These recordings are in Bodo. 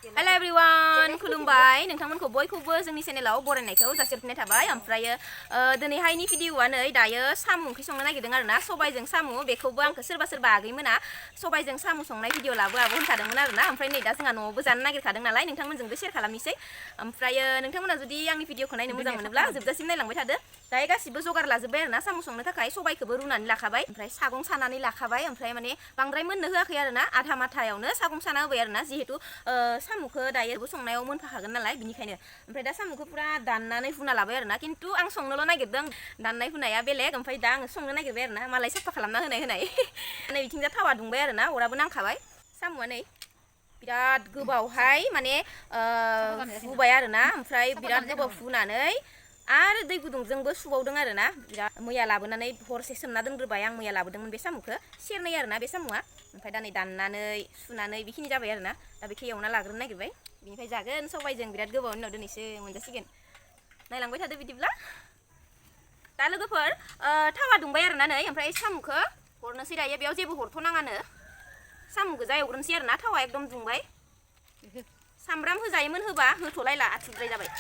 Hello everyone, खुलुमबाय नोंथांमोनखौ बयखौबो जोंनि चेनेलाव बरायनायखौ जासिहरफिननाय थाबाय ओमफ्राय दिनैहायनि भिडिअआ नै दायो साम' ओंख्रि संनो नागिरदों आरोना सबायजों साम' बेखौबो आंखौ सोरबा आगैमोना सबायजों साम' संनाय भिडिअ लाबो होनखादोंमोन आरोना ओमफ्राय नै दा जोंहा न'आवबो जानो नागिरखादों नालाय नोंथांमोनजोंबो शेयार खालामनोसै ओमफ्राय नोंथांमोना जुदि आंनि भिडिअखौ नायनो मोजां मोनोब्ला जोबजासिम नायलांबाय थादो दायो गासिबो जगार लाजोब्बाय आरोना साम' संनो थाखाय सबायखौबो रुनानै लाखाबाय ओमफ्राय सागं सानानै लाखाबाय ओमफ्राय माने बांद्राय मोननो होआखै आरोना आधा माथायावनो सागं साना होबाय आरोना जिहेतु साम'खौ दायो संनायाव मोनफाखागोन नालाय बिनिखायनो ओमफ्राय दा साम'खौ पुरा दाननानै हुना लाबाय आरोना खिन्थु आं संनोल' नागिरदों दाननाय हुनाया बेलेग ओमफ्राय दा आङो संनो नागिरबाय आरोना मालाय साफा खालामना होनाय नै बिथिंजा थावा दुंबाय आरोना अराबो नांखाबाय साम'आ नै बिराद गोबावहाय माने हुबाय आरोना ओमफ्राय बिराद गोबाव हुनानै आरो दै गुदुंजोंबो सुबावदों आरोना बिराद मैया लाबोनानै हरसे सोमना दोनग्रोबाय आं मैया लाबोदोंमोन बे साम'खौ सेरनै आरोना बे साम'आ ओमफ्राय दा नै दाननानै सुनानै बेखिनि जाबाय आरोना दा बेखौ एवना लाग्रोनो नागिरबाय बिनिफ्राय जागोन सबायजों बिराद गोबावनि उनाव दिनैसो मोनजासिगोन नायलांबाय थादो बिदिब्ला दा लोगोफोर थावा दुंबाय आरोना नै ओमफ्राय साम'खौ हरनोसै दायो बेयाव जेबो हरथ'नाङानो साम' गोजा एवग्रोनोसै आरोना थावा एकदम दुंबाय सामब्राम होजायोमोन होबा होथ'लायला आथुद्राय जाबाय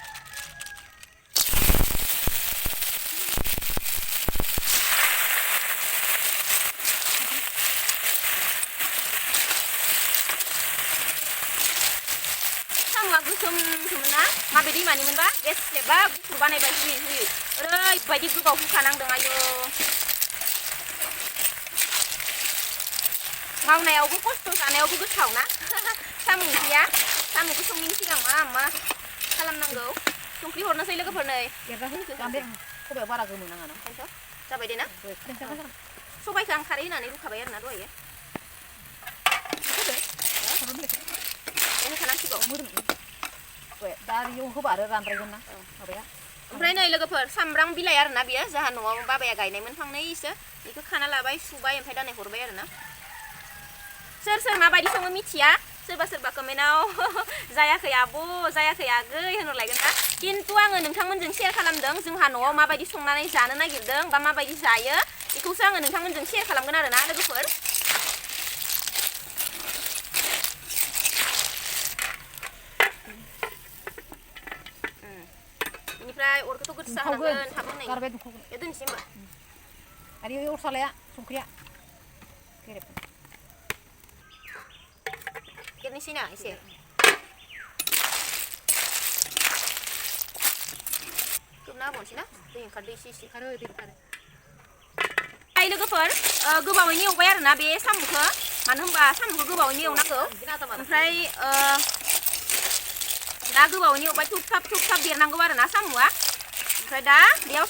साम'आ गोसोमसोमोनना माबे दैमानिमोनबा बेसेबा गुफुर बानायबाय हुयै ओरैबायदि गोबाव हुखानांदों आयौ मावनायावबो खस्थ' जानायावबो गोथाव ना साम' ओंख्रिया साम'खौ संनायनि सिगां मा खालामनांगौ संख्रि हरनोसै लोगोफोर नै सबायाव बारा गोमो नाङा ना जाबाय दे ना सबायखौ आं खारै होनानै रुखाबाय आरोना दहायो होखानांसिगौ दा बेयाव होबा आरो रानद्रायगोन ना माबाया ओमफ्राय नै लोगोफोर सामब्राम बिलाइ आरोना बियो जोंहा न'आव बाबाया गायनायमोन फांनैसो बेखौ खाना लाबाय सुबाय ओमफ्राय दा नै हरबाय आरोना सोर माबायदि सङो मिथिया सोरबा कमेन्टआव जायाखै आब' जायाखै आगै होनहरलायगोन ना खिन्थु आङो नोंथांमोनजों शेयार खालामदों जोंहा न'आव माबायदि संनानै जानो नागिरदों बा माबायदि जायो बेखौसो आङो नोंथांमोनजों शेयार खालामगोन आरोना लोगोफोर बेनिफ्राय अरखौथ' गोसा होनांगोन थाब होनाय दोनसै होमबा आरो अर सालाया संख्रिया एरनोसै ना एसे खोबना होबावनोसै ना दै ओंखारदो एसे आइ लोगोफोर गोबावैनो एवबाय आरोना बे साम'खौ मानो होनबा साम'खौ गोबावैनो एवनांगौ ओमफ्राय दा गोबावैनो एवबाय थुब थाब बेरनांगौ आरोना साम'आ ओमफ्राय दा बेयाव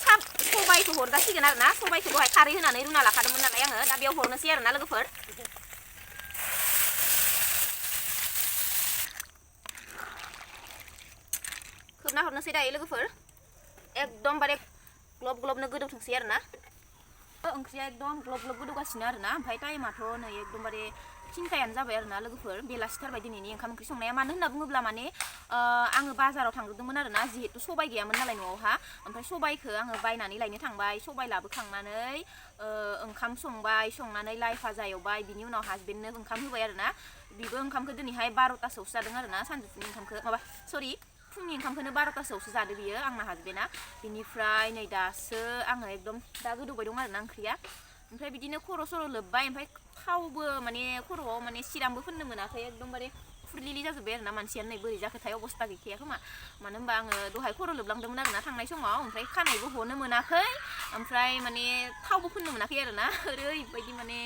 सबायखौ हरजासिगोन आरोना सबायखौ दहाय खारै होनानै रुना लाखादोंमोन नालाय आङो दा बेयाव हरनोसै आरोना लोगोफोर खोबना हरनोसै दायो लोगोफोर एकदमबारे ग्लब गोदौथोंसै आरोना ओंख्रिया एकदम ग्लब गोदौगासिनो आरोना ओमफ्राय टाइमाथ' नै एकदमबारे 3टायानो जाबाय आरोना लोगोफोर बेलासिथारबाय दिनैनि ओंखाम ओंख्रि संनाया मानो होनना बुङोब्ला माने आङो बाजाराव थांदोंमोन आरोना जिहेतु सबाय गैयामोन नालाय न'आवहा ओमफ्राय सबायखौ आङो बायनानै लायनो थांबाय सबाय लाबोखांनानै ओंखाम संनानै लाइ भाजा एवबाय बिनि उनाव हासबेन्डनो ओंखाम होबाय आरोना बिबो ओंखामखौ दिनैहाय 12टासोआवसो जादों आरोना सानजौफुनि ओंखामखौ फुंनि ओंखामखौनो 12टासोआवसो जादो बियो आंना हासबेन्डआ बिनिफ्राय नै दासो आङो एकदम दा गोदौबाय दं आरोना ओंख्रिया ओमफ्राय बिदिनो खर' सर' लोबबाय ओमफ्राय थावबो माने खर'आव माने सिरामबो फोननो मोनाखै एकदमबारे फुरलिलि जाजोब्बाय आरोना मानसियानो नै बोरै जाखोथाय अबस्था गैखाया खोमा मानो होनबा आङो दहाय खर' लोबलांदोंमोन आरोना थांनाय समाव ओमफ्राय खानायबो हनो मोनाखै ओमफ्राय माने थावबो फोननो मोनाखै आरोना ओरैबायदि माने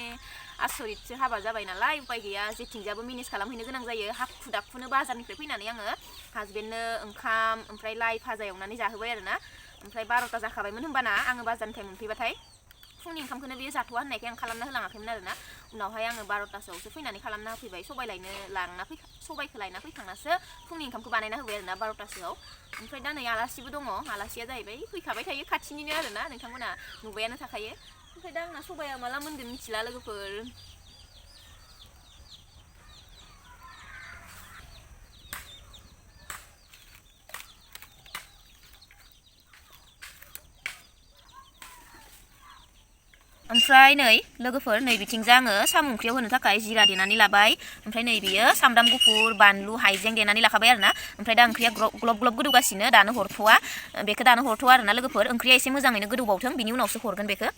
आसरितसो हाबा जाबाय नालाय उपाय गैया जेथिंजाबो मेनेज खालामहैनो गोनां जायो हाखु दाखुनो बाजारनिफ्राय फैनानै आङो हासबेन्डनो ओंखाम ओमफ्राय लाइ भाजा एवनानै जाहोबाय आरोना ओमफ्राय 12टा जाखाबायमोन होनबाना आङो बाजारनिफ्राय मोनफैबाथाय फुंनि ओंखामखौनो बियो जाथ'वा होननायखाय आं खालामना होलाङाखैमोन आरोना उनावहाय आङो 12टासोआवसो फैनानै खालामना होफैबाय सबायखौ लायना फैखांनासो फुंनि ओंखामखौ बानायना होबाय आरोना 12टासोआव ओमफ्राय दा नै आलासिबो दङ आलासिया जाहैबाय फैखाबाय थायो खाथिनिनो आरोना नोंथांमोना नुबायानो थाखायो ओमफ्राय दा आंना सबाया माला मोनगोन मिथिला लोगोफोर ओमफ्राय नै लोगोफोर नै बिथिंजा आङो साम' ओंख्रियाव होनो थाखाय जिरा देनानै लाबाय ओमफ्राय नै बियो सामब्राम गुफुर बानलु हाइजें देनानै लाखाबाय आरोना ओमफ्राय दा ओंख्रिया ग्लब ग्लब गोदौगासिनो दानो हरथ'वा बेखौ दानो हरथ'वा आरोना लोगोफोर ओंख्रिया एसे मोजाङैनो गोदौबावथों बिनि उनावसो हरगोन बेखौ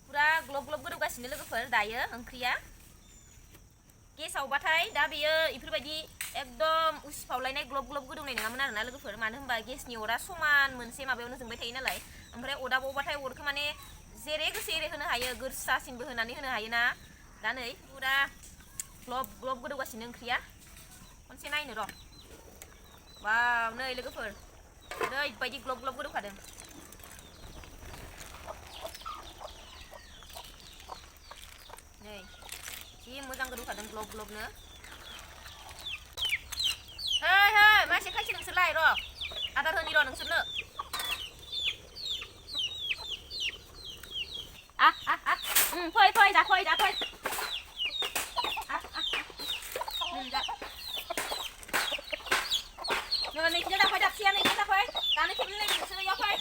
पुरा ग्लब ग्लब गोदौगासिनो लोगोफोर दायो ओंख्रिया गेसावबाथाय दा बेयो इफोरबायदि एकदम उसिफावलायनाय ग्लब ग्लब गोदौनाय नङामोन आरोना लोगोफोर मानो होनबा गेसनि अरा समान मोनसे माबायावनो जोंबाय थायो नालाय ओमफ्राय अदाबावबाथाय अरखौ माने जेरै गोसो एरै होनो हायो गोरसासिनबो होनानै होनो हायोना दा नै पुरा ग्लब ग्लब गोदौगासिनो ओंख्रिया खनसे नायनो र' वाव नै लोगोफोर ओरैबायदि ग्लब ग्लब गोदौखादों नै जि मोजां गोदौखादों ग्लब ग्लबनो hey मासे खायसे नोंसोरलाय र' आदार होनि र' नोंसोरनो फै जाफै जा नैखिजा जाफै दाबसेया नैखिजा जाफै दानो खेबनै नायदों नोंसोरो इयाव फै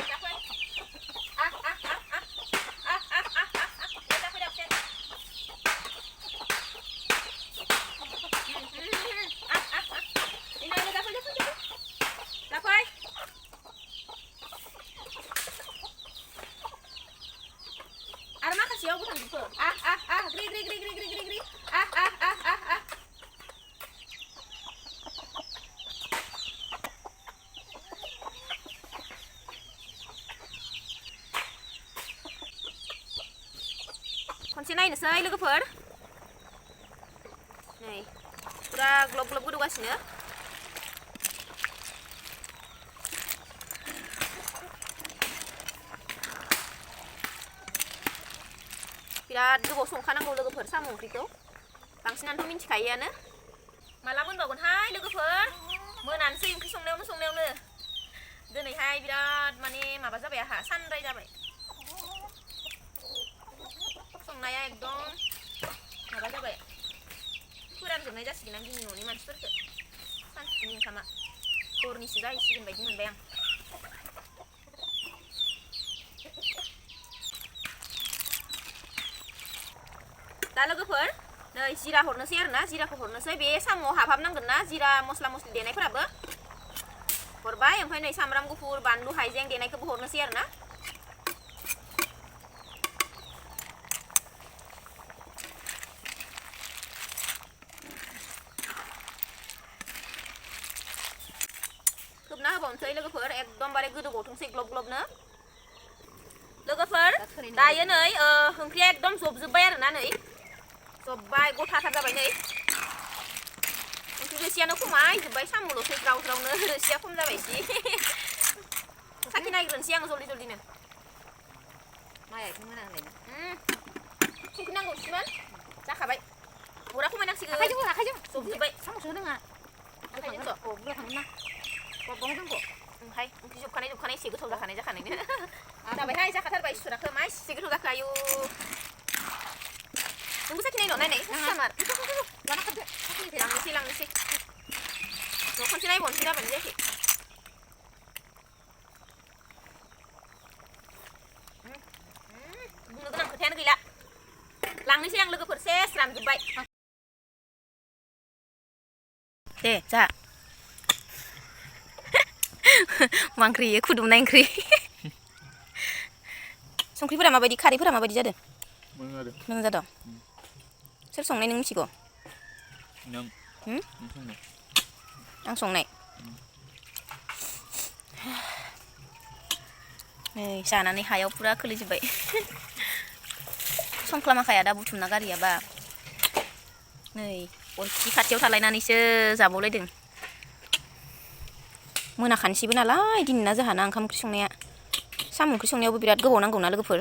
जाफै जाफै दाबसे जाफै आरो माखासेयावबो थांजोबखो ग्रि ग्रि ग्रि ग्रि ग्रि ग्रि ग्रि खनसे नायनोसै लोगोफोर नै पुरा ग्लब ग्लब गोदौगासिनो बिराद गोबाव संखानांगौ लोगोफोर साम' ओंख्रिखौ बांसिनानोथ' मिन्थिखायोआनो माला मोनबावगोनहाय लोगोफोर मोनानोसै ओंख्रि संनायावनो दिनैहाय बिराद माने माबा जाबाय आहा सानद्राय जाबाय संनाया एकदम माबा जाबाय फोरानजोबनाय जासिगोन आं दिनै न'नि मानसिफोरखौ सानसेनि ओंखामा हरनिसो जाहैसिगोन बायदि मोनबाय आं दा लोगोफोर नै जिरा हरनोसै आरोना जिराखौ हरनोसै बे साम'आव हाबहाबनांगोन ना जिरा मस्ला मस्लि देनायफोराबो हरबाय ओमफ्राय नै सामब्राम गुफुर बानलु हाइजें देनायखौबो हरनोसै आरोना खोबना होबावनोसै लोगोफोर एकदमबारे गोदौबावथोंसै ग्लब ग्लबनो लोगोफोर दायो नै ओंख्रिया एकदम जबजोब्बाय आरोना नै जब्बाय गथाथार जाबाय नै ओंख्रि रोसियानो खमायजोब्बाय साम'ल'सै ज्राव ज्रावनो रोसिया खम जाबाय एसे साखि नायग्रोनोसै आङो जल्दि जल्दिनो माइ आथिं मोनांलायनो संख्रि नांगौसिमोन जाखाबाय अरा खमायनांसिगोन आखाइजों जबजोब्बाय साम'सो नोङा आखाइजोंथ' बुरजा थाङोना गब्बां जोंखौ ओमफ्राय ओंख्रि जोबखानाय एसे गोथाव जाखानायनो जाबायहाय जाखाथारबाय सुराखौ मा एसे गोथाव जाखायो नोंबो साखिनाय र' नायनाय सामार लांनोसै न' खनसे नायबावनोसै गाबोन जायाखै बुंनो गोनां खोथायानो गैला लांनोसै आं लोगोफोर सेस रानजोब्बाय दे जा मा ओंख्रि खुदुमनाय ओंख्रि संख्रिफोरा माबायदि खारैफोरा माबायदि जादों मोजां जादों सोर संनाय नों मिथिगौ आं संनाय नै जानानै हायाव पुरा खोलैजोब्बाय संख्लामाखाया दा बुथुमना गारियाबा नै अरखि खाथियाव थालायनानैसो जाबावलायदों मोनाखानोसैबो नालाय दिनैना जोंहाना ओंखाम ओंख्रि संनाया साम' ओंख्रि संनायावबो बिराद गोबाव नांगौना लोगोफोर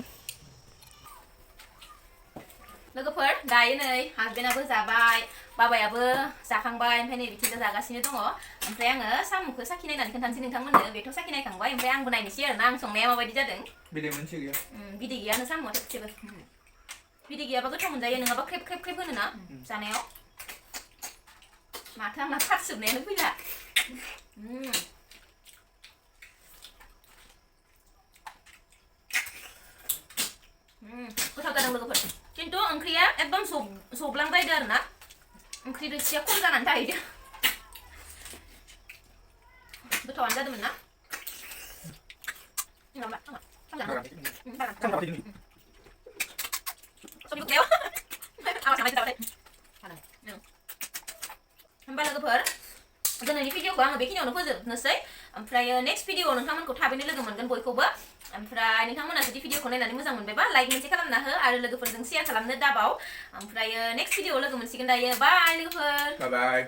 दायो नै हासबेन्डआबो जाबाय बाबायाबो जाखांबाय ओमफ्राय नै बिथिंजा जागासिनो दङ ओमफ्राय आङो साम'खौ साखि नायनानै खोन्थानोसै नोंथांमोननो बेथ' साखि नायखांबाय ओमफ्राय आंबो नायनोसै आरोना आं संनाया माबायदि जादों बिदै मोनसे गैया बिदै गैयानो साम'आ थेबसेबो बिदै गैयाबा गोथाव मोनजायो नङाबा ख्रेब ख्रेब ख्रेब होनो ना जानायाव माथो आंना खारसोबनायानो फैला गोथाव जादों लोगोफोर खिन्थु ओंख्रिया एकदम जबलांबायदो आरोना ओंख्रि रोसिया खम जानानै थाहैदो गोथावानो जादोंमोन ना होमबा लोगोफोर दिनैनि भिडिअखौ आङो बेखिनियावनो फोजोबनोसै ओमफ्राय नेक्स्ट भिडिअआव नोंथांमोनखौ थाबैनो लोगो मोनगोन बयखौबो ओमफ्राय नोंथांमोना जुदि भिडिअखौ नायनानै मोजां मोनबायबा लाइक मोनसे खालामना हो आरो लोगोफोरजों शेयार खालामनो दाबाव ओमफ्राय नेक्स्ट भिडिअआव लोगो मोनसिगोन दायो बाय लोगोफोर बाय बाय